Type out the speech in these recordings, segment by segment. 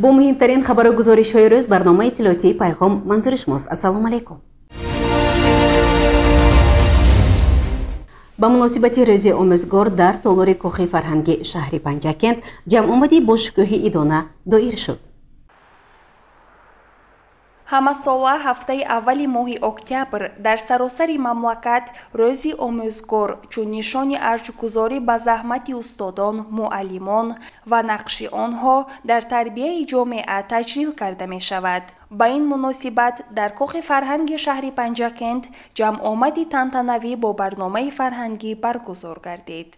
Бо муҳимтарин хабару гузоришҳои рӯз барномаи иттилоотии Пайғом манзури шумост. Ассалому алайкум. Ба муносибати рӯзи омӯзгор дар толори кохи фарҳанги шаҳри Панҷакент ҷамъомади бошукӯҳи идона доир шуд. Ҳамасола ҳафтаи аввали моҳи октябр дар саросари мамлакат рӯзи омӯзгор чун нишони арҷгузорӣ ба заҳмати устодон, муаллимон ва нақши онҳо дар тарбияи ҷомеа таҷлил карда мешавад. Ба ин муносибат дар кохи фарҳанги шаҳри Панҷакент ҷамъомади тантанавӣ бо барномаи фарҳангӣ баргузор гардид.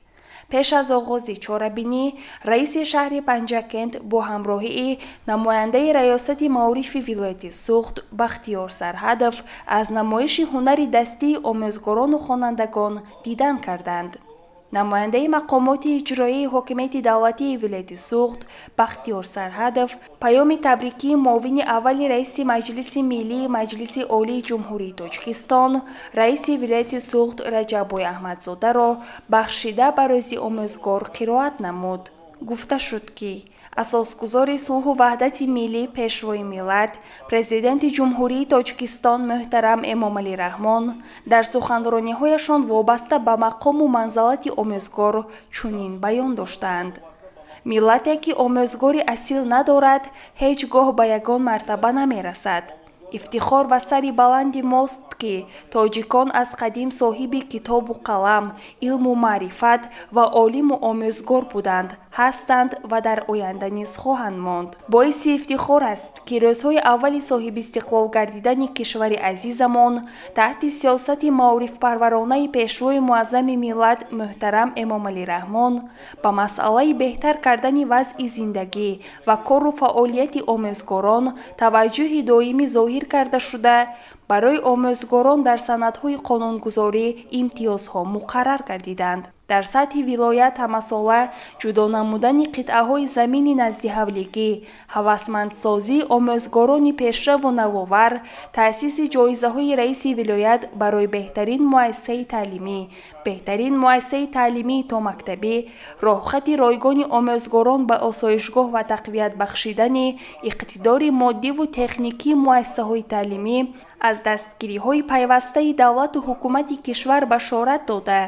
Пеш аз оғози чорабинӣ раиси шаҳри Панҷакент бо ҳамроҳии намояндаи раёсати маорифи вилояти Суғд Бахтиёр Сарҳадов аз намоиши ҳунари дастии омӯзгорону хонандагон дидан карданд. Намояндаи мақомоти иҷроияи ҳокимияти давлатии вилояти Суғд Бахтиёр Сарҳадов паёми табрикии муовини аввали раиси Маҷлиси Миллии Маҷлиси Олии Ҷумҳурии Тоҷикистон, раиси вилояти Суғд Раҷаббой Аҳмадзодаро бахшида ба рӯзи омӯзгор қироат намуд. Гуфта шуд, ки асосгузори сулҳу ваҳдати миллӣ, пешвои миллат, президенти Ҷумҳурии Тоҷикистон муҳтарам Эмомалӣ Раҳмон дар суханрониҳояшон вобаста ба мақому манзалати омӯзгор чунин баён доштаанд: миллате, ки омӯзгори асил надорад, ҳеҷ гоҳ ба ягон мартаба намерасад. Ифтихор ва сари баланди мост, ки тоҷикон аз қадим соҳиби китобу қалам, илму маърифат ва олиму омӯзгор буданд, ҳастанд ва дар оянда низ хоҳанд монд. Боиси ифтихор аст, ки рӯзҳои аввали соҳибистиқлол гардидани кишвари азизамон таҳти сиёсати маорифпарваронаи пешвои муаззами миллат муҳтарам Эмомалӣ Раҳмон ба масъалаи беҳтар кардани вазъи зиндагӣ ва кору фаъолияти омӯзгорон таваҷҷӯҳи доимӣ зоҳир карда шуда, барои омӯзгорон дар санадҳои қонунгузорӣ имтиёзҳо муқаррар гардиданд. Дар сатҳи вилоят ҳамасола ҷудо намудани қитъаҳои замини наздиҳавлигӣ, ҳавасмандсозии омӯзгорони пешраву навовар, таъсиси ҷоизаҳои раиси вилоят барои беҳтарин муассисаи таълимӣ, беҳтарин муассисаи таълимии томактабӣ, роҳхати ройгони омӯзгорон ба осоишгоҳ ва тақвият бахшидани иқтидори моддиву техникии муассисаҳои таълимӣ аз дастгириҳои пайвастаи давлату ҳукумати кишвар башорат дода,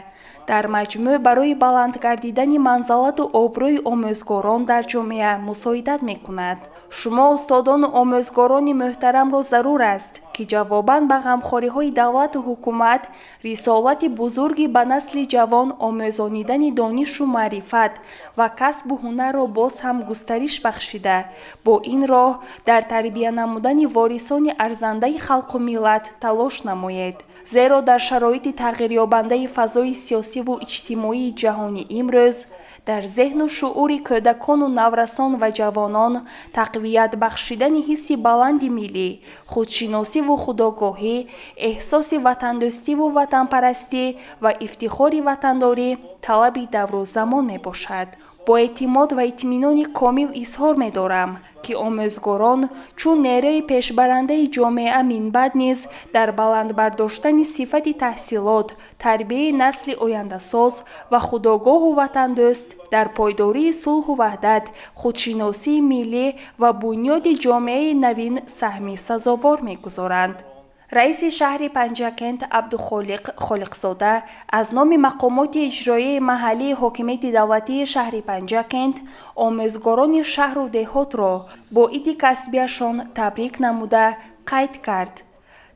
дар маҷмӯъ барои баланд гардидани манзалату обрӯи омӯзгорон дар ҷомеа мусоидат мекунад. Шумо устодону омӯзгорони муҳтарамро зарур аст, ки ҷавобан ба ғамхориҳои давлату ҳукумат рисолати бузурги ба насли ҷавон омӯзонидани донишу маърифат ва касбу ҳунарро боз ҳам густариш бахшида, бо ин роҳ дар тарбия намудани ворисони арзандаи халқу миллат талош намоед. Зеро дар шароити тағйирёбандаи фазои сиёсиву иҷтимоии ҷаҳони имрӯз дар зеҳну шуури кӯдакону наврасон ва ҷавонон тақвият бахшидани ҳисси баланди миллӣ, худшиносиву худогоҳӣ, эҳсоси ватандӯстиву ватанпарастӣ ва ифтихори ватандорӣ талаби давру замон мебошад. Бо эътимод ва итминони комил изҳор медорам, ки омӯзгорон чун нерӯи пешбарандаи ҷомеа минбаъд низ дар баланд бардоштани сифати таҳсилот, тарбияи насли ояндасоз ва худогоҳу ватандӯст, дар пойдории сулҳу ваҳдат, худшиносии миллӣ ва бунёди ҷомеаи навин саҳми сазовор мегузоранд. Раиси шаҳри Панҷакент Абдухолиқ Холиқзода аз номи мақомоти иҷроияи маҳаллии ҳокимияти давлатии шаҳри Панҷакент омӯзгорони шаҳру деҳотро бо иди касбияшон табрик намуда қайд кард: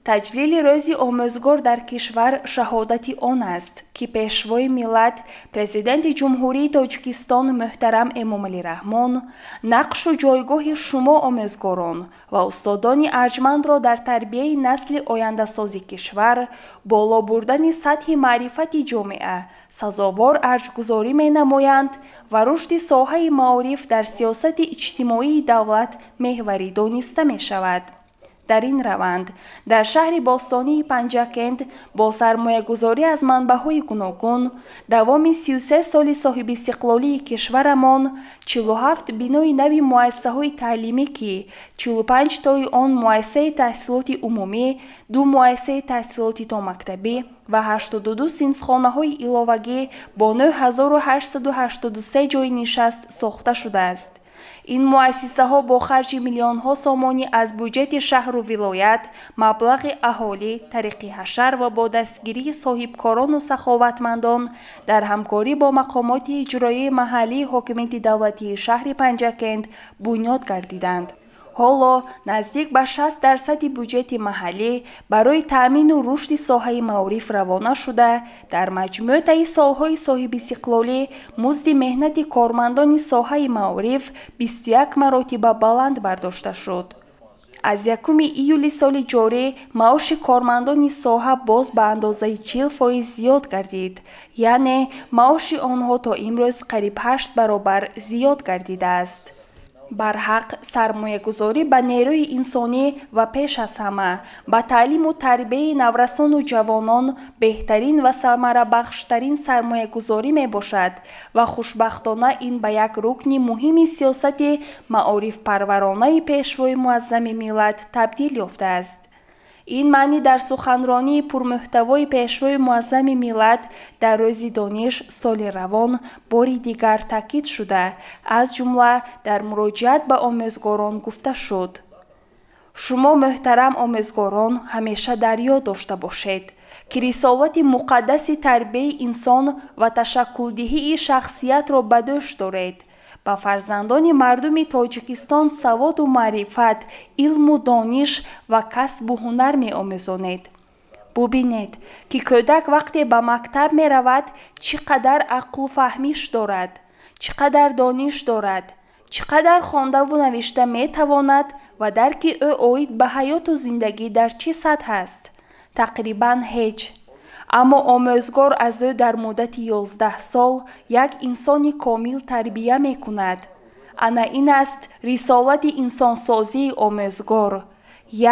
таҷлили рӯзи омӯзгор дар кишвар шаҳодати он аст, ки пешвои миллат, президенти Ҷумҳурии Тоҷикистон муҳтарам Эмомалӣ Раҳмон нақшу ҷойгоҳи шумо омӯзгорон ва устодони арҷмандро дар тарбияи насли ояндасози кишвар, боло бурдани сатҳи маърифати ҷомеа сазовор арҷгузорӣ менамоянд ва рушди соҳаи маориф дар сиёсати иҷтимоии давлат меҳварӣ дониста мешавад. Дар ин раванд дар шаҳри бостонии Панҷакент бо сармоягузорӣ аз манбаъҳои гуногун давоми 33 соли соҳибистиқлолии кишварамон 47 бинои нави муассисаҳои таълимӣ, ки 45 тои он муассисаи таҳсилоти умумӣ, 2 муассисаи таҳсилоти томактабӣ ва 82 синфхонаҳои иловагӣ бо 9883 ҷойи нишаст сохта шудааст. Ин муассисаҳо бо харҷи миллионҳо сомонӣ аз буҷети шаҳру вилоят, маблағи аҳолӣ, тариқи ҳашар ва бо дастгирии соҳибкорону саховатмандон дар ҳамкорӣ бо мақомоти иҷроияи маҳаллии ҳокимияти давлатии шаҳри Панҷакент бунёд гардиданд. Ҳоло наздик ба 60% буҷети маҳаллӣ барои таъмину рушди соҳаи маориф равона шуда, дар маҷмӯъ таи солҳои соҳибистиқлолӣ музди меҳнати кормандони соҳаи маориф 21 маротиба баланд бардошта шуд. Аз 1 июли соли ҷорӣ маоши кормандони соҳа боз ба андозаи 40% зиёд гардид, яъне маоши онҳо то имрӯз қариб 8 баробар зиёд гардидааст. Барҳақ сармоягузорӣ ба нерӯи инсонӣ ва пеш аз ҳама ба таълиму тарбияи наврасону ҷавонон беҳтарин ва самарабахштарин сармоягузорӣ мебошад ва хушбахтона ин ба як рукни муҳими сиёсати маорифпарваронаи Пешвои Муаззами миллат табдил ёфтааст. Ин маънӣ дар суханронии пурмуҳтавои Пешвои Муаззами миллат дар Рӯзи дониш соли равон бори дигар таъкид шуда, аз ҷумла дар муроҷиат ба омӯзгорон гуфта шуд: шумо, муҳтарам омӯзгорон, ҳамеша дар ёд дошта бошед, ки рисолати муқаддаси тарбияи инсон ва ташаккулдиҳии шахсиятро ба дӯш доред. Ба фарзандони мардуми Тоҷикистон саводу маърифат, илму дониш ва касбу ҳунар меомӯзонед. Бубинед, ки кӯдак вақте ба мактаб меравад, чӣ қадар ақлу фаҳмиш дорад, чӣ қадар дониш дорад, чӣ қадар хондаву навишта метавонад ва дарки ӯ оид ба ҳаёту зиндагӣ дар чӣ сатҳ аст? Тақрибан ҳеҷ. Аммо омӯзгор аз ӯ дар муддати 11 сол як инсони комил тарбия мекунад. Ана ин аст рисолати инсонсозии омӯзгор,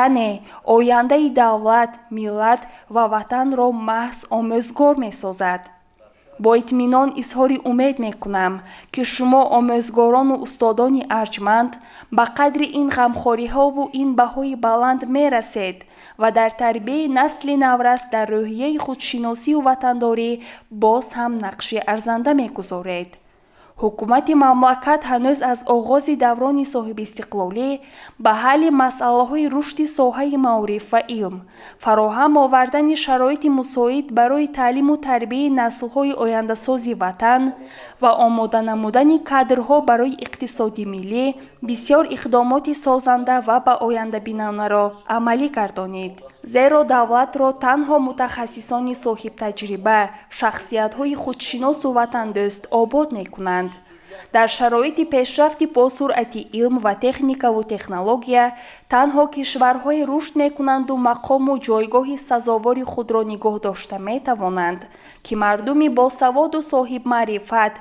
яъне ояндаи давлат, миллат ва ватанро маҳз омӯзгор месозад. Бо итминон изҳори умед мекунам, ки шумо омӯзгорону устодони арҷманд ба қадри ин ғамхориҳову ин баҳои баланд мерасед ва дар тарбияи насли наврас дар рӯҳияи худшиносию ватандорӣ боз ҳам нақши арзанда мегузоред. Ҳукумати мамлакат ҳанӯз аз оғози даврони соҳибистиқлолӣ ба ҳалли масъалаҳои рушди соҳаи маориф ва илм, фароҳам овардани шароити мусоид барои таълиму тарбияи наслҳои ояндасози ватан ва омода намудани кадрҳо барои иқтисоди миллӣ бисёр иқдомоти созанда ва ба ояндабинонаро амалӣ гардонид. Зеро давлатро танҳо мутахассисони соҳибтаҷриба, шахсиятҳои худшиносу ватандӯст обод мекунанд. Дар шароити пешрафти босуръати илм ва техникаву технология танҳо кишварҳое рушд мекунанду мақому ҷойгоҳи сазовори худро нигоҳ дошта метавонанд, ки мардуми босаводу соҳибмаърифат,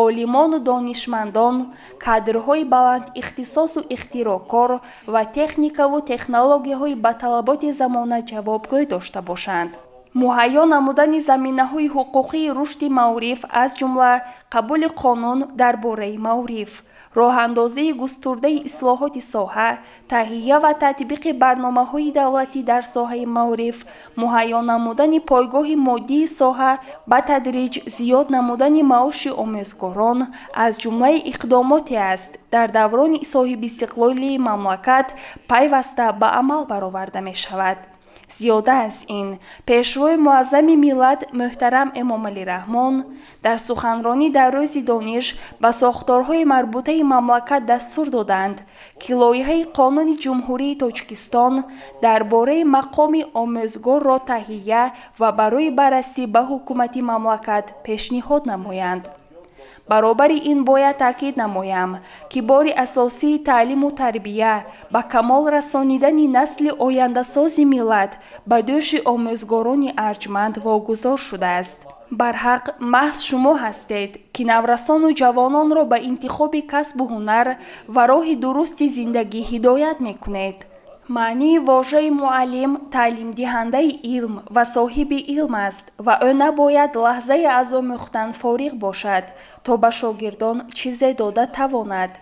олимону донишмандон, кадрҳои баландихтисосу ихтироъкор ва техникаву технологияҳои ба талаботи замона ҷавобгӯй дошта бошанд. Муҳайё намудани заминаҳои ҳуқуқии рушди маориф, аз ҷумла қабули қонун дар бораи маориф, роҳандозии густурдаи ислоҳоти соҳа, таҳия ва татбиқи барномаҳои давлатӣ дар соҳаи маориф, муҳайё намудани пойгоҳи моддии соҳа, ба тадриҷ зиёд намудани маоши омӯзгорон аз ҷумлаи иқдомоте аст дар даврони соҳибистиқлолии мамлакат пайваста ба амал бароварда мешавад. Зиёда аз ин, Пешвои Муаззами миллат муҳтарам Эмомалӣ Раҳмон дар суханронӣ дар Рӯзи дониш ба сохторҳои марбутаи мамлакат дастур доданд, ки лоиҳаи Қонуни Ҷумҳурии Тоҷикистон дар бораи мақоми омӯзгорро таҳия ва барои баррасӣ ба ҳукумати мамлакат пешниҳод намоянд. Баробари ин бояд таъкид намоям, ки бори асосии таълиму тарбия ба камол расонидани насли ояндасози миллат ба дӯши омӯзгорони арҷманд вогузор шудааст. Барҳақ маҳз шумо ҳастед, ки наврасону ҷавононро ба интихоби касбу ҳунар ва роҳи дурусти зиндагӣ ҳидоят мекунед. Маънии вожаи муаллим таълимдиҳандаи илм ва соҳиби илм аст ва ӯ набояд лаҳзае аз омӯхтан фориғ бошад, то ба шогирдон чизе дода тавонад.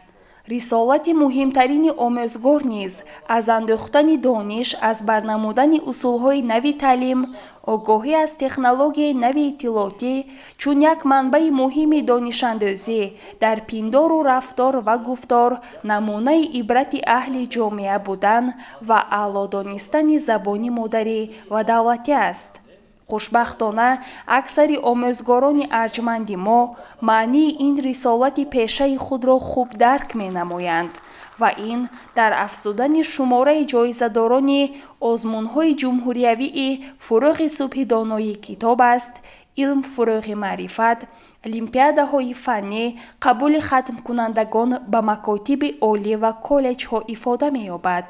Рисолати муҳимтарини омӯзгор низ аз андӯхтани дониш, аз барнамудани усулҳои нави таълим, огоҳӣ аз технологияи нави иттилоотӣ чун як манбаи муҳими донишандӯзӣ дар пиндору рафтор ва гуфтор, намунаи ибрати аҳли ҷомеа будан ва аъло донистани забони модарӣ ва давлатӣ аст. Хушбахтона, аксари омӯзгорони арҷманди мо маънии ин рисолати пешаи худро хуб дарк менамоянд ва ин дар афзудани шумораи ҷоизадорони озмунҳои ҷумҳуриявии «Фурӯғи субҳи доноӣ китоб аст», «Илм фурӯғи маърифат», олимпиадаҳои фаннӣ, қабули хатмкунандагон ба макотиби олӣ ва коллеҷҳо ифода меёбад.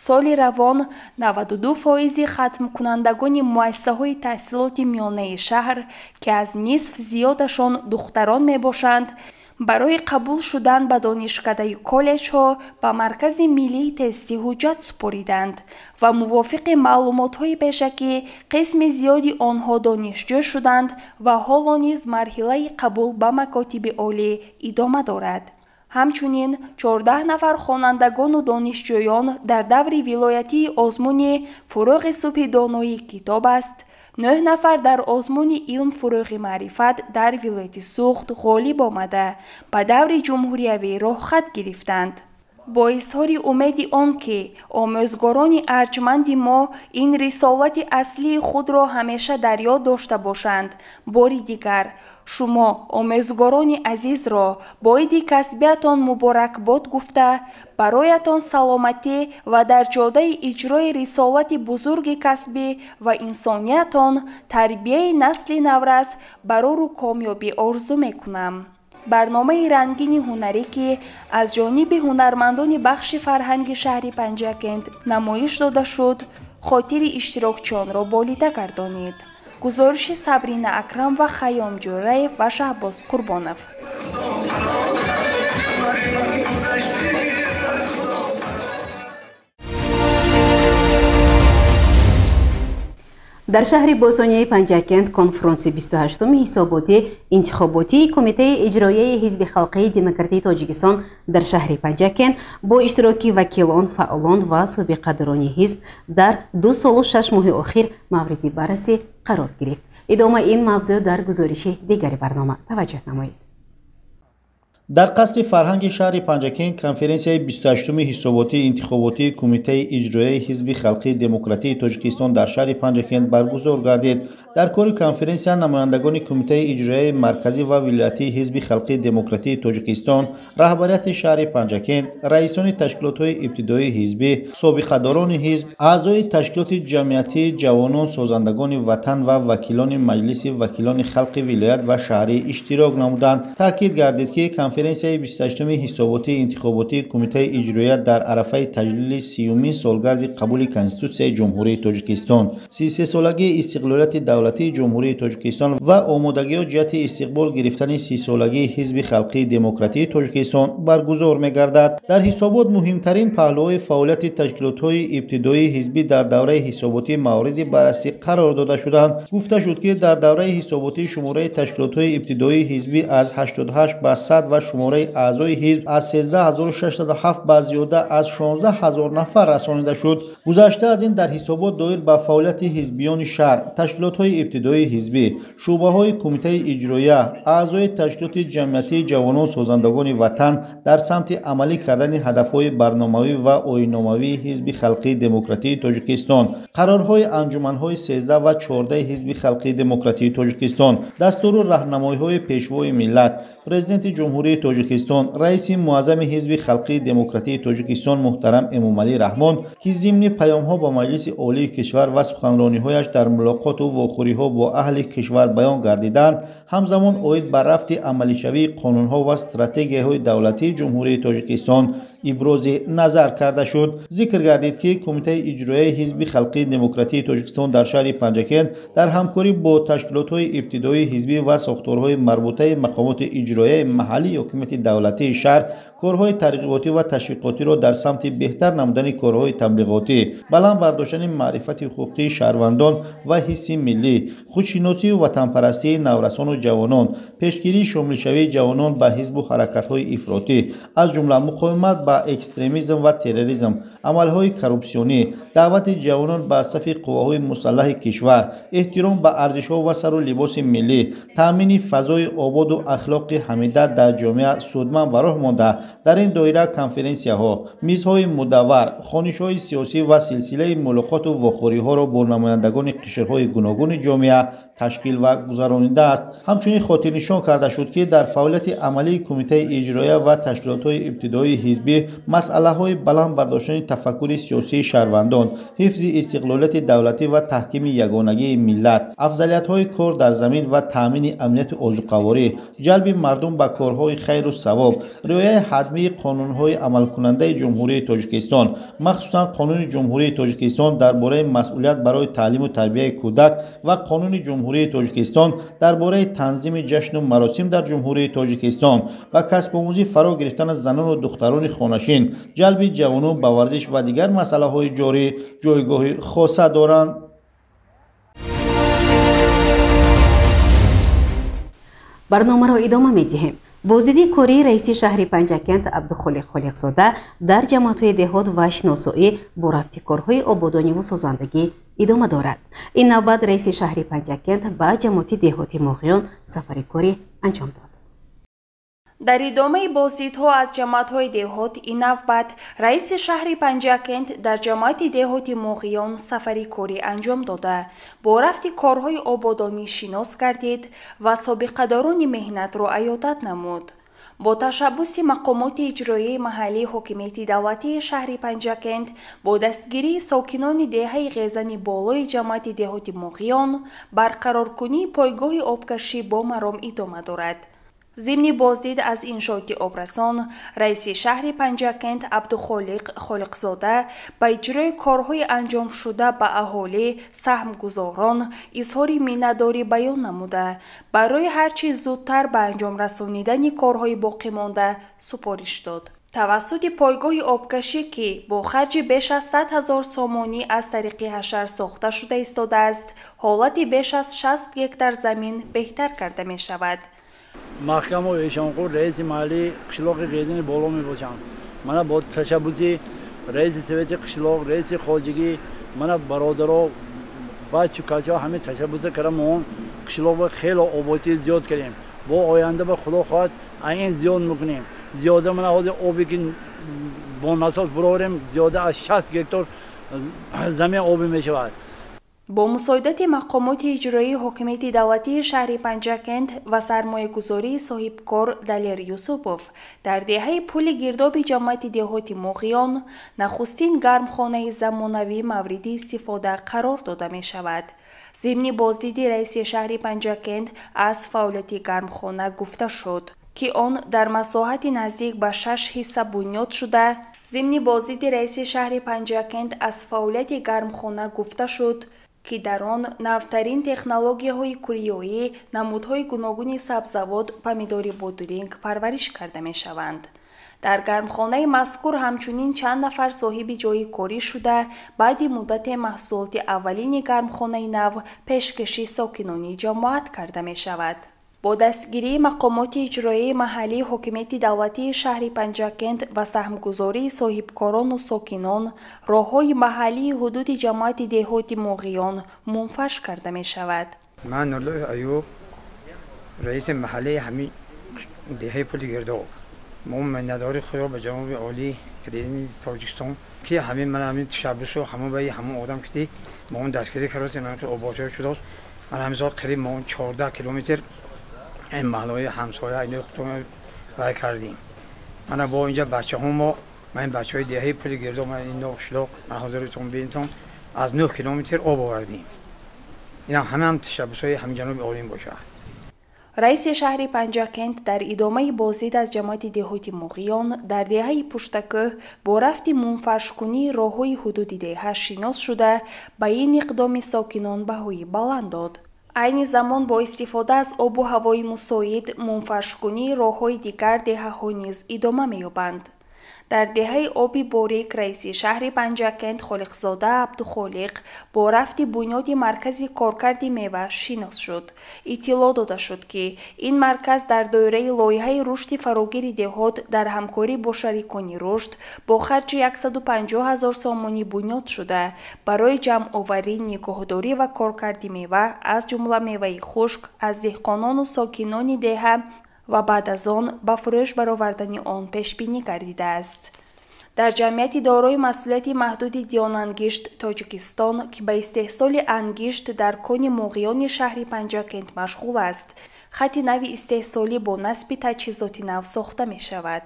Соли равон 92% хатмкунандагони муассисаҳои таҳсилоти миёнаи шаҳр, ки аз нисф зиёдашон духтарон мебошанд, барои қабул шудан ба донишкадаю коллеҷҳо ба Маркази миллии тестӣ ҳуҷҷат супориданд ва мувофиқи маълумотҳои пешакӣ қисми зиёди онҳо донишҷӯ шуданд ва ҳоло низ марҳилаи қабул ба макотиби олӣ идома дорад. Ҳамчунин 14 нафар хонандагону донишҷӯён дар даври вилоятии озмуни «Фурӯғи субҳи доноӣ китоб аст», 9 нафар дар озмуни «Илм фурӯғи маърифат» дар вилояти Суғд ғолиб омада, ба даври ҷумҳуриявӣ роҳхат гирифтанд. Бо изҳори умеди он ки омӯзгорони арҷманди мо ин рисолати аслии худро ҳамеша дар ёд дошта бошанд, бори дигар шумо омӯзгорони азизро бо иди касбиятон муборакбод гуфта, бароятон саломатӣ ва дар ҷодаи иҷрои рисолати бузурги касбӣ ва инсониятон тарбияи насли наврас барору комёбӣ орзу мекунам. Барномаи рангини ҳунарӣ, ки аз ҷониби ҳунармандони бахши фарҳанги шаҳри Панҷакент намоиш дода шуд, хотири иштирокчиёнро болида гардонид. Гузориши Сабрина Акрам ва Хайём Ҷӯраев ва Шаҳбоз Қурбонов. Дар шаҳри Босонияи Панҷакент конфронси 28-уми ҳисоботи интихоботии Кумитаи иҷроияи Ҳизби халқии демократии Тоҷикистон дар шаҳри Панҷакент бо иштироки вакилон, фаъолон ва собиқадорони ҳизб дар 2 солу 6 моҳи охир мавриди баррасӣ қарор гирифт. Идомаи ин мавзӯъ дар гузориши дигари барнома таваҷҷӯҳ намоед. Дар қасри фарҳанги шаҳри Панҷакент конференсияи 28-уми ҳисоботии интихоботии Кумитаи иҷроияи Ҳизби халқии демократии Тоҷикистон дар шаҳри Панҷакент баргузор гардид. Дар кори конференсия намояндагони Кумитаи иҷроияи марказӣ ва вилоятии Ҳизби халқии демократии Тоҷикистон, раҳбарияти шаҳри Панҷакент, раисони ташкилотҳои ибтидоии ҳизбӣ, собиқадорони ҳизб, аъзои ташкилоти ҷамъиятии ҷавонон, созандагони ватан ва вакилони Маҷлиси вакилони халқи вилоят ва шаҳрӣ иштирок намуданд. Таъкид гардид, ки конференсияи 28-уми ҳисоботии интихоботии Кумитаи иҷроия дар арафаи таҷлили 30-умин солгарди қабули Конститутсияи Ҷумҳурии Тоҷикистон, 33-солагии истиқлолияти давлатии Ҷумҳурии Тоҷикистон ва омодагиҳо ҷиҳати истиқбол гирифтани 30-солагии Ҳизби халқии демократии Тоҷикистон баргузор мегардад. Дар ҳисобот муҳимтарин паҳлӯҳои фаъолияти ташкилотҳои ибтидоии ҳизбӣ дар давраи ҳисоботӣ мавриди баррасӣ қарор дода шуданд. Гуфта шуд, ки дар давраи ҳисоботӣ шумораи ташкилотҳои ибтидоии ҳизбӣ аз 88 ба 100 ва шумораи аъзои ҳизб аз 13607 ба зиёда аз 16000 нафар расонида шуд. Гузашта аз ин, дар ҳисобот доир ба фаъолияти ҳизбиёни шаҳр, ташкилотҳои ибтидоии ҳизбӣ, шӯъбаҳои Кумитаи иҷроия, аъзои ташкилоти ҷамъиятии ҷавонон созандагони ватан дар самти амалӣ кардани ҳадафҳои барномавӣ ва оинномавии Ҳизби халқии демократии Тоҷикистон, қарорҳои анҷуманҳои 13 ва 14 Ҳизби халқии демократии Тоҷикистон, дастуру раҳнамоиҳои Пешвои миллат, Президенти Ҷумҳурии Тоҷикистон, раиси муаззами Ҳизби халқии демократии Тоҷикистон муҳтарам Эмомалӣ Раҳмон, ки зимни паёмҳо ба Маҷлиси Олии кишвар ва суханрониҳояш дар мулоқоту вохӯриҳо бо аҳли кишвар баён гардиданд, ҳамзамон оид ба рафти амалишавии қонунҳо ва стратегияҳои давлатии Ҷумҳурии Тоҷикистон ибрози назар карда шуд. Зикр гардид, ки Кумитаи иҷроияи Ҳизби халқии демократии Тоҷикистон дар шаҳри Панҷакент дар ҳамкорӣ бо ташкилотҳои ибтидоии ҳизбӣ ва сохторҳои марбутаи мақомоти иҷроияи маҳаллии ҳокимияти давлатии шаҳр Корҳои тарғиботӣ ва ташвиқотиро дар самти беҳтар намудани корҳои таблиғотӣ, баланд бардоштани маърифати ҳуқуқии шаҳрвандон ва ҳисси миллӣ, худшиносию ватанпарастии наврасону ҷавонон, пешгирии шомилшавии ҷавонон ба ҳизбу ҳаракатҳои ифротӣ, аз ҷумла муқовимат ба экстремизм ва терроризм, амалҳои коррупсионӣ, даъвати ҷавонон ба сафи қувваҳои мусаллаҳи кишвар, эҳтиром ба арзишҳо ва сару либоси миллӣ, таъмини фазои ободу ахлоқи ҳамида дар ҷомеа судманд ба роҳ монда, дар ин доира конференсияҳо, мизҳои мудаввар, хонишҳои сиёсӣ ва силсилаи мулоқоту вохӯриҳоро бо намояндагони қишрҳои гуногуни ҷомеа ташкил ва гузаронидааст. Ҳамчунин хотирнишон карда шуд, ки дар фаъолияти амалии Кумитаи иҷроия ва ташкилотҳои ибтидоии ҳизбӣ масъалаҳои баланд бардоштани тафаккури сиёсии шаҳрвандон, ҳифзи истиқлолияти давлатӣ ва таҳкими ягонагии миллат, афзалиятҳои кор дар замин ва таъмини амнияти озуқаворӣ, ҷалби мардум ба корҳои хайру савоб, риояи ҳатмии қонунҳои амалкунандаи Ҷумҳурии Тоҷикистон, махсусан Қонуни Ҷумҳурии Тоҷикистон дар бораи масъулият барои таълиму тарбияи кӯдак ва Қонуни Ҷумҳурии Тоҷикистон дар бораи танзими ҷашну маросим дар Ҷумҳурии Тоҷикистон, ба касбомӯзӣ фаро гирифтани занону духтарони хонашин, ҷалби ҷавонон ба варзиш ва дигар масъалаҳои ҷорӣ ҷойгоҳи хоса доранд. Барномаро идома медиҳем. Боздиди кории раиси шаҳри Панҷакент Абдухолиқ Холиқзода дар ҷамоатҳои деҳот ва шиносоӣ бо рафти корҳои ободониву созандагӣ идома дорад. Ин навбат раиси шаҳри Панҷакент ба ҷамоати деҳоти Моғиён сафари корӣ анҷом дод. Дар идомаи боздидҳо аз ҷамоатҳои деҳот, ин навбат раиси шаҳри Панҷакент дар ҷамоати деҳоти Моғиён сафари корӣ анҷом дода, бо рафти корҳои ободонӣ шинос гардид ва собиқадорони меҳнатро аёдат намуд. Бо ташаббуси мақомоти иҷроияи маҳаллии ҳокимияти давлатии шаҳри Панҷакент, бо дастгирии сокинони деҳаи Ғезани болои ҷамоати деҳоти Моғиён, барқароркунии пойгоҳи обкашӣ бо маром идома дорад. Зимни боздид аз иншооти обрасон, раиси шаҳри Панҷакент Абдухолиқ Холиқзода ба иҷрои корҳои анҷомшуда ба аҳолӣ, саҳмгузорон изҳори миннатдорӣ баён намуда, барои ҳар чӣ зудтар ба анҷом расонидани корҳои боқимонда супориш дод. Тавассути пойгоҳи обкашӣ, ки бо харҷи беш аз 100 000 сомонӣ аз тариқи ҳашар сохта шуда истодааст, ҳолати беш аз 60 гектар замин беҳтар карда мешавад. Маҳкаму Эшонқул, раиси маҳаллии қишлоқи Ғезини боло мебошам. Мана бо ташаббуси раиси совети қишлоқ, раиси хоҷагӣ, мана бародаро, бачу качо ҳамин ташаббуса карда мо он қишлоқро хело оботӣ зиёд кардем. Бо оянда ба Худо хоҳад ин зиёд мекунем. Зиёда мана ҳозир обе ки бо насос бурорем, зиёда аз 60 гектар замин обӣ мешавад. Бо мусоидати мақомоти иҷроии ҳокимияти давлатии шаҳри Панҷакент ва сармоягузории соҳибкор Далер Юсупов дар деҳаи Пули гирдоби ҷамоати деҳоти Моғиён нахустин гармхонаи замонавӣ мавриди истифода қарор дода мешавад. Зимни боздиди раиси шаҳри Панҷакент аз фаъолияти гармхона гуфта шуд, ки он дар масоҳати наздик ба 6 ҳисса бунёд шуда. Зимни боздиди раиси шаҳри Панҷакент аз фаъолияти гармхона гуфта шуд, ки дар он навтарин технологияҳои куриёӣ, намудҳои гуногуни сабзавот, помидори бодиринг парвариш карда мешаванд. Дар гармхонаи мазкур ҳамчунин чанд нафар соҳиби ҷойи корӣ шуда, баъди муддате маҳсулоти аввалини гармхонаи нав пешкаши сокинони ҷамоат карда мешавад. Бо дастгирии мақомоти иҷроияи маҳаллии ҳокимияти давлатии шаҳри Панҷакент ва саҳмгузории соҳибкорону сокинон, роҳҳои маҳаллии ҳудуди ҷамоати деҳоти Моғиён мунфарш карда мешавад. Ман Нурлоев Аюб, раиси маҳаллии ҳамин деҳаи Пули гирдоб. Мо миннатдории худро ба ҷаноби олӣ президенти Тоҷикистон, ки ҳамин ман ҳамин ташаббусу ҳамон ба ҳамон одам ки мо он дастгирӣ кардем, ободшо шудааст. Ман ҳамин сол қариб мо 14 километр ин маҳаллаҳои ҳамсоя ино худтон вай кардем. Мана бо инҷа бачаҳо мо, ман ин бачаҳои деҳаи Пули гирдоб, ман ин қишлоқ, ман ҳозиртон бинтон, аз 9 километр об овардем. Инам ҳамаам ташаббусҳои ҳамин ҷаноби олим бошад. Раиси шаҳри Панҷакент дар идомаи боздид аз ҷамоати деҳоти Моғиён дар деҳаи Пуштакӯҳ бо рафти мунфаршкунии роҳҳои ҳудуди деҳа шинос шуда, ба ин иқдоми сокинон баҳои баланд дод. Айни замон бо истифода аз обу ҳавои мусоид, мунфаршкунии роҳҳои дигар деҳаҳо низ идома меёбанд. Дар деҳаи Оби Борик раиси шаҳри Панҷакент Холиқзода Абдухолиқ бо рафти бунёди маркази коркарди мева шинос шуд. Иттилоъ дода шуд, ки ин марказ дар доираи лоиҳаи рушди фарогири деҳот дар ҳамкорӣ бо шарикони рушд бо харҷи 150 000 сомонӣ бунёд шуда, барои ҷамъоварӣ, нигоҳдорӣ ва коркарди мева, аз ҷумла меваи хушк, аз деҳқонону сокинони деҳа ва баъд аз он ба фурӯш баровардани он пешбинӣ гардидааст. Дар ҷамъияти дорои масъулияти маҳдуди Диёнангишт Тоҷикистон, ки ба истеҳсоли ангишт дар кони Моғиёни шаҳри Панҷакент машғул аст, хати нави истеҳсолӣ бо насби таҷҳизоти нав сохта мешавад.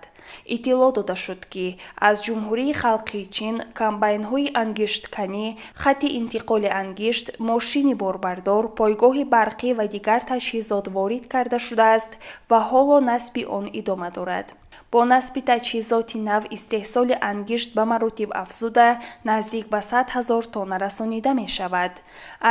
Иттилоъ дода шуд, ки аз Ҷумҳурии Халқии Чин комбайнҳои ангиштканӣ, хати интиқоли ангишт, мошини борбардор, пойгоҳи барқӣ ва дигар таҷҳизот ворид карда шудааст ва ҳоло насби он идома дорад. Бо насби таҷҳизоти нав истеҳсоли ангишт ба маротиб афзуда, наздик ба 100 000 тонна расонида мешавад.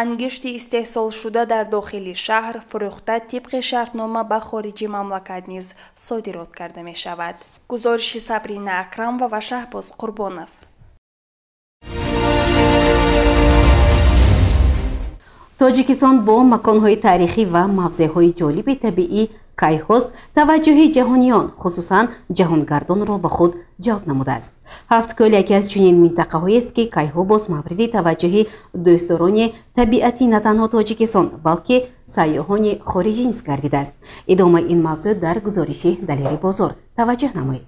Ангишти истеҳсолшуда дар дохили шаҳр фурӯхта тибқи шартнома ба хориҷи мамлакат низ содирот карда мешавад. Гузориши Сабрина Акрамова ва Шаҳбоз Қурбонов. Тоҷикистон бо маконҳои таърихӣ ва мавзеъҳои ҷолиби табиӣ кайҳост таваҷҷӯҳи ҷаҳониён, хусусан ҷаҳонгардонро ба худ ҷалб намудааст. Ҳафткӯл яке аз чунин минтақаҳоест, ки кайҳо боз мавриди таваҷҷӯҳи дӯстдорони табиати на танҳо Тоҷикистон, балки сайёҳони хориҷӣ низ гардидааст. Идомаи ин мавзӯъ дар гузориши Далери Бозор. Таваҷҷӯҳ намоед.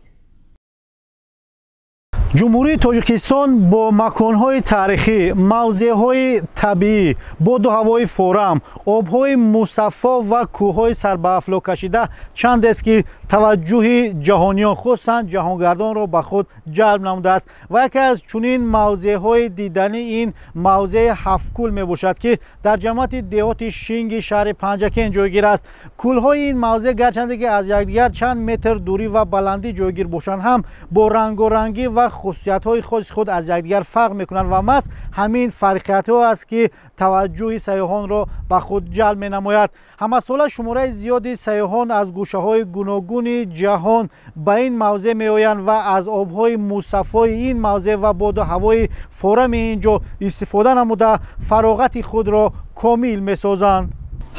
Ҷумҳурии Тоҷикистон бо маконҳои таърихӣ, мавзеъҳои табиӣ, боду ҳавои форам, обҳои мусаффо ва кӯҳҳои сарбаафлок кашида чандест, ки таваҷҷӯҳи ҷаҳониён, хусусан ҷаҳонгардонро ба худ ҷалб намудааст. Ва яке аз чунин мавзеъҳои диданӣ ин мавзеи Ҳафткӯл мебошад, ки дар ҷамоати деҳоти Шинги шаҳри Панҷакент ҷойгир аст. Кӯлҳои ин мавзеъ гарчанде ки аз якдигар чанд метр дурӣ ва баландӣ ҷойгир бошанд ҳам, бо рангорангӣ ва хусусиятҳои хоси худ аз якдигар фарқ мекунанд ва маҳз ҳамин фарқиятҳо аст, ки таваҷҷӯҳи сайёҳонро ба худ ҷалб менамояд. Ҳамасола шумораи зиёди сайёҳон аз гӯшаҳои гуногуни ҷаҳон ба ин мавзеъ меоянд ва аз обҳои мусаффои ин мавзеъ ва боду ҳавои форами ин ҷо истифода намуда фароғати худро комил месозанд.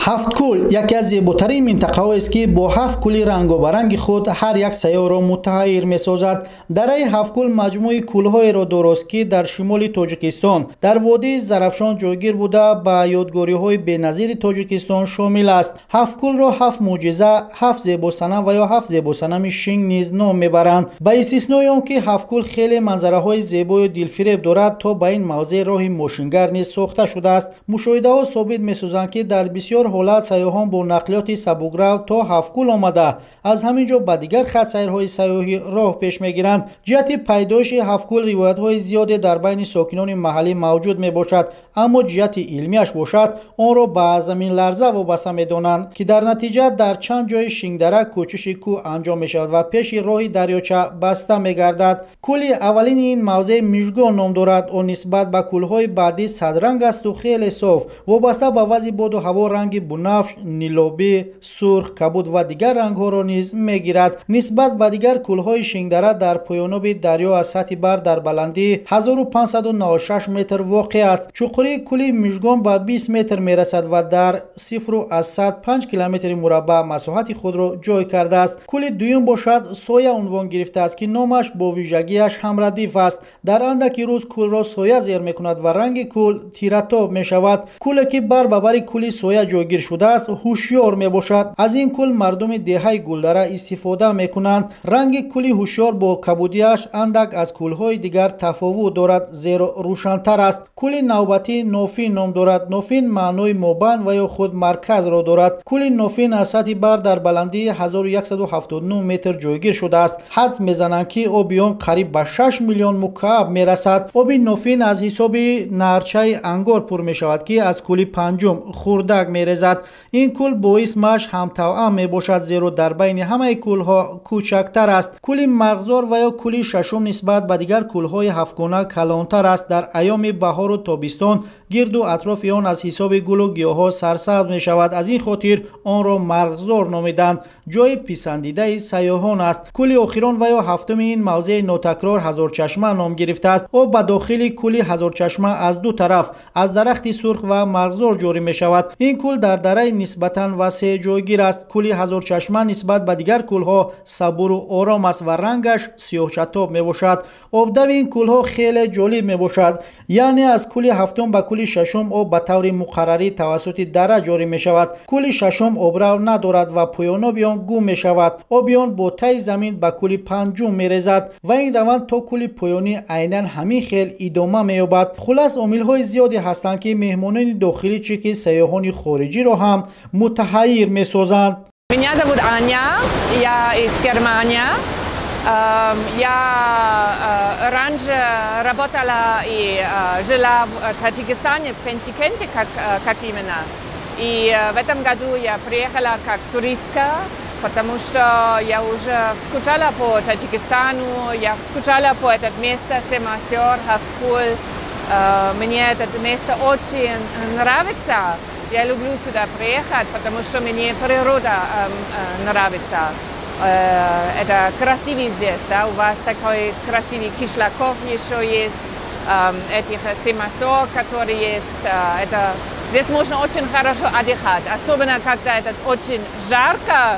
Ҳафткӯл яке аз зеботарин минтақаҳоест, ки бо ҳафт кӯли рангобаранги худ ҳар як сайёҳро мутаҳайир месозад. Дараи Ҳафткӯл маҷмӯи кӯлҳоеро дорост, ки дар шимоли Тоҷикистон дар водии Зарафшон ҷойгир буда, ба ёдгориҳои беназири Тоҷикистон шомил аст. Ҳафткӯлро ҳафт мӯъҷиза, ҳафт зебосанам ва ё ҳафт зебосанами Шинг низ ном мебаранд. Ба истиснои он ки Ҳафткӯл хеле манзараҳои зебою дилфиреб дорад, то ба ин мавзеъ роҳи мошингард низ сохта шудааст. Мушоҳидаҳо собит месозанд, ки дар бисёр ҳолат сайёҳон бо нақлиёти сабукрав то Ҳафткӯл омада, аз ҳамин ҷо ба дигар хатсайрҳои сайёҳӣ роҳ пеш мегиранд. Ҷиҳати пайдоиши Ҳафткӯл ривоятҳои зиёде дар байни сокинони маҳаллӣ мавҷуд мебошад, аммо ҷиҳати илмиаш бошад, онро ба заминларза вобаста медонанд, ки дар натиҷа дар чанд ҷои Шингдара кӯчиши кӯҳ анҷом мешавад ва пеши роҳи дарёча баста мегардад. Кӯли аввалини ин мавзеъ Мижгон ном дорад. Он нисбат ба кӯлҳои баъдӣ садранг асту хеле соф. Вобаста ба вазъи боду ҳаво ранги бунафш, нилобӣ, сурх, кабуд ва дигар рангҳоро низ мегирад. Нисбат ба дигар кӯлҳои Шингдара дар поёноби дарё аз сатҳи баҳр дар баландии 1596 метр воқеъ аст. Чуқурии кӯли Мижгон ба 20 метр мерасад ва дар 0,5 километри мураббаъ масоҳати худро ҷой кардааст. Кӯли дуюм бошад Соя унвон гирифтааст, ки номаш бо вижагиаш ҳамрадиф аст. Дар андаки рӯз кӯлро соя зер мекунад ва ранги кӯл тиратоб мешавад. Кӯле ки бар ба бари кӯли Соя ҷойгир шудааст, ҳушёр мебошад. Аз ин кӯл мардуми деҳаи Гулдара истифода мекунанд. Ранги кӯли ҳушёр бо кабудиаш андак аз кӯлҳои дигар тафовут дорад, зеро рӯшантар аст. Кӯли навбатӣ Нофин ном дорад. Нофин маънои мобайн ва ё худ марказро дорад. Кӯли Нофин аз сатҳи баҳр дар баландии 1179 метр ҷойгир шудааст. Ҳадс мезананд, ки оби он қариб ба 6 миллион мукааб мерасад. Оби Нофин аз ҳисоби нарчаи ангор пур мешавад, ки аз кӯли панҷум Хурдак мерезад. Ин кӯл бо исмаш ҳамтавъам мебошад, зеро дар байни ҳамаи кӯлҳо кӯчактар аст. Кӯли Марғзор ва ё кӯли шашум нисбат ба дигар кӯлҳои ҳафтгона калонтар аст. Дар айёми баҳору тобистон Гирду атрофи он аз ҳисоби гулу гиёҳҳо сарсабз мешавад. Аз ин хотир онро марғзор номиданд. Ҷои писандидаи сайёҳон аст. Кӯли охирон ва ё ҳафтуми ин мавзеи нотакрор Ҳазорчашма ном гирифтааст. Об ба дохили кӯли Ҳазорчашма аз ду тараф аз дарахти сурх ва марғзор ҷорӣ мешавад. Ин кӯл дар дараи нисбатан васеъ ҷойгир аст. Кӯли Ҳазорчашма нисбат ба дигар кӯлҳо сабуру ором аст ва рангаш сиёҳчатоб мебошад. Обдави ин кӯлҳо хеле ҷолиб мебошад. Яъне аз кӯли ҳафтум ба кӯли шашум об ба таври муқаррарӣ тавассути дара ҷорӣ мешавад. Кӯли шашум обрав надорад ва поёноби он гум мешавад. Оби он бо таи замин ба кӯли панҷум мерезад ва ин раванд то кӯли поёнӣ айнан ҳамин хел идома меёбад. Хулас, омилҳои зиёде ҳастанд, ки меҳмонони дохилӣ чӣ ки сайёҳони хориҷиро ҳам мутаҳайир месозанд. Меня зовут Аня, я из Германии. Я раньше работала и жила в Таджикистане, в Пенджикенте, как именно. И в этом году я приехала как туристка, потому что я уже скучала по Таджикистану, я скучала по этому месту, Семь-Озер, Хавткул. Мне это место очень нравится. Я люблю сюда приехать, потому что мне природа нравится. Это красивый здесь, да? У вас такой красивый кишлаков еще есть, этих Семь-Озер, которые есть. Это, здесь можно очень хорошо отдыхать, особенно когда это очень жарко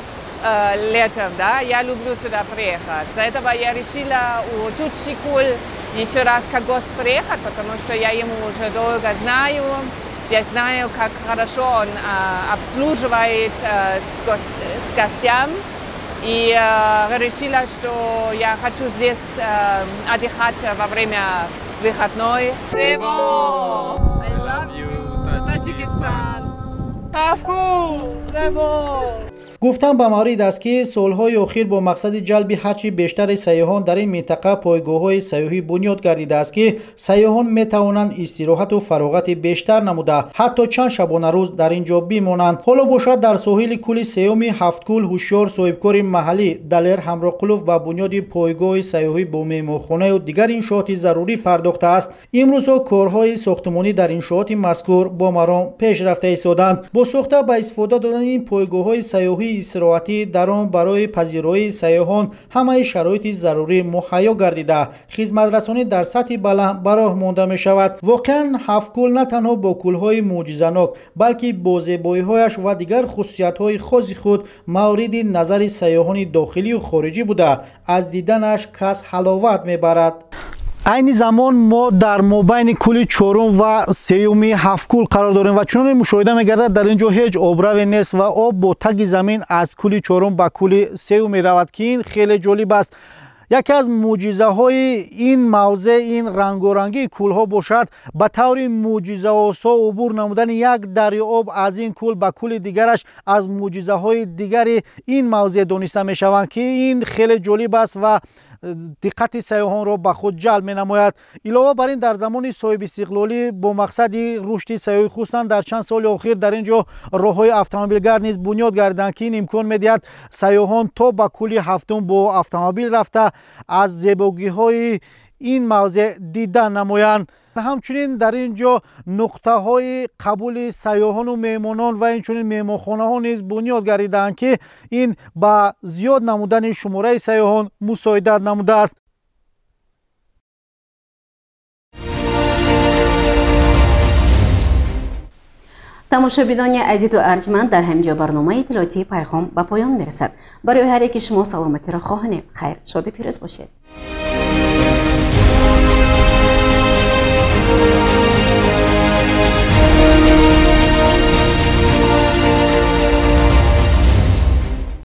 летом, да? Я люблю сюда приехать. За этого я решила у Тучикуль еще раз как гость приехать, потому что я ему уже долго знаю. Я знаю, как хорошо он обслуживает с гостям. И решила, что я хочу здесь отдыхать во время выходной. I love you, Tajikistan. Хавткул! Гуфтан ба маврид аст, ки солҳои охир бо мақсади ҷалби ҳарчи бештари сайёҳон дар ин минтақа пойгоҳҳои сайёҳӣ бунёд гардидааст, ки сайёҳон метавонанд истироҳату фароғати бештар намуда, ҳатто чанд шабонарӯз дар ин ҷо бимонанд. Ҳоло бошад, дар соҳили кӯли сеюми Ҳафткул ҳушёр соҳибкори маҳаллӣ Далер Ҳамроқулов ба бунёди пойгоҳи сайёҳӣ бо меҳмонхонаю дигар иншооти зарурӣ пардохтааст. Имрӯзҳо корҳои сохтмонӣ дар иншооти мазкур бо маром пеш рафта истоданд. Бо сохта ба истифода додани ин пойгоҳҳои сайёҳӣ истироҳатӣ дар он барои пазироии сайёҳон ҳамаи шароити зарурӣ муҳайё гардида, хизматрасонӣ дар сатҳи баланд ба роҳ монда мешавад. Воқеан, Ҳафткул на танҳо бо кӯлҳои мӯъҷизанок, балки бо зебоиҳояш ва дигар хусусиятҳои хоси худ мавриди назари сайёҳони дохилию хориҷӣ буда, аз диданаш кас ҳаловат мебарад. Айни замон мо дар мобайни кӯли чорум ва сеюми Ҳафткул қарор дорем ва чуноне мушоҳида мегардад, дар ин ҷо ҳеҷ обраве нест ва об бо таги замин аз кӯли чорум ба кӯли сеюм меравад, ки ин хеле ҷолиб аст. Яке аз мӯъҷизаҳои ин мавзеъ ин рангорангии кӯлҳо бошад. Ба таври мӯъҷизаосо убур намудани як дарёоб аз ин кӯл ба кӯли дигараш аз мӯъҷизаҳои дигари ин мавзеъ дониста мешаванд, ки ин хеле ҷолиб аст ва диққати сайёҳонро ба худ ҷалб менамояд. Илова бар ин, дар замони соҳибистиқлолӣ бо мақсади рушди сайёҳӣ, хусусан дар чанд соли охир, дар ин ҷо роҳҳои автомобилгард низ бунёд гардиданд, ки ин имкон медиҳад сайёҳон то ба кӯли ҳафтум бо автомобил рафта аз зебогиҳои ин мавзеъ дида намоянд. Ҳамчунин дар ин ҷо нуқтаҳои қабули сайёҳону меҳмонон ва инчунин меҳмонхонаҳо низ бунёд гардидаанд, ки ин ба зиёд намудани шумораи сайёҳон мусоидат намудааст. Тамошобинони азизу арҷманд, дар ҳамин ҷо барномаи иттилоотии Пайғом ба поён мерасад. Барои ҳар яки шумо саломатиро хоҳонем. Хайр, шоду пирӯз бошед.